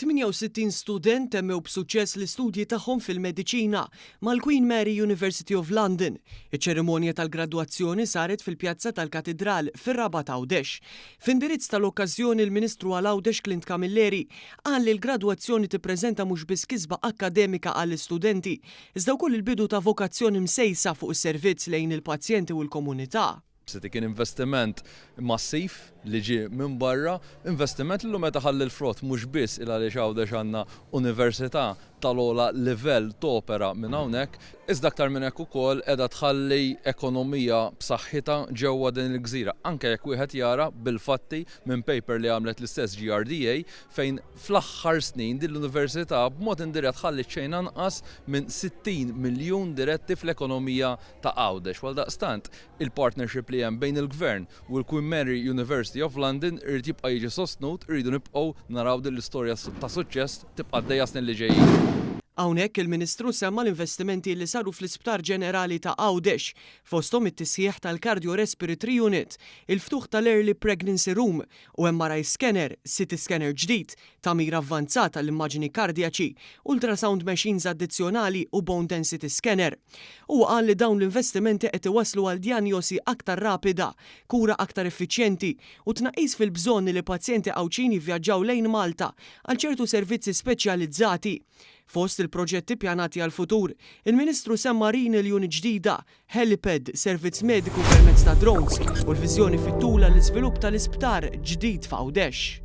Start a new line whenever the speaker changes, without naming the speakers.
68 student temmew b'suċċess l-istudji tagħhom fil-mediċina mal-Queen Mary University of London. Iċ-ċerimonja tal-gradwazzjoni saret fil-Pjazza tal-Katidral fir-Rabat Għawdex. F'indirizz tal-okkażjoni l-Ministru għal Għawdex Clint Camilleri qal li l-gradwazzjoni tippreżenta mhux biss kisba akkademika għall-istudenti iżda wkoll il-bidu ta' vokazzjoni msejsa fuq is-servizz lejn il-pazjenti u l-komunità.
City kien investiment massiv li ġie minn barra, investiment li llum qed iħalli l-frott mhux biss il għaliex Għawdex għandna università tal-ogħla livell topera minn hawnhekk, iżda aktar minn hekk ukoll qiegħda tħalli ekonomija b'saħħitha ġewwa din il-gżira, anke jekk wieħed jara bil-fatti minn paper li għamlet l-istess GRDA fejn fl-aħħar snin din l-università b'mod indirett ħalliet xejn anqas minn 60 miljun diretti fl-ekonomija ta' Għawdex. Għaldaqstant, Il-partnership li hemm bejn il-Gvern u l-Queen Mary University of London irid jibqa' jiġi sostnut, irridu nibqgħu naraw din l-istorja ta' suċċess tibqa' għaddejja s-snin li ġejjin.
Hawnhekk il-Ministru semma l-investimenti li saru fl-Isptar Ġenerali ta' Għawdex, fosthom it-tisħiħ tal-Cardio-Respiratory Unit, il-ftuħ tal-Early Pregnancy Room u MRI Scanner, CT Scanner ġdid, tagħmir avvanzat għall-immaġini kardijaċi, ultrasound machines addizzjonali u bone density scanner. Huwa qal li dawn l-investimenti qed iwasslu għal djanjosi aktar rapida, kura aktar effiċjenti u tnaqqis fil-bżonn li pazjenti Għawdxin jivvjaġġaw lejn Malta għal ċertu servizzi speċjalizzati. Fost il-proġetti ppjanati għall-futur, il-Ministru semma renal unit ġdida, helipad, servizz mediku permezz ta' drones u l-viżjoni fit-tul għall-iżvilupp tal-isptar ġdid f'Għawdex.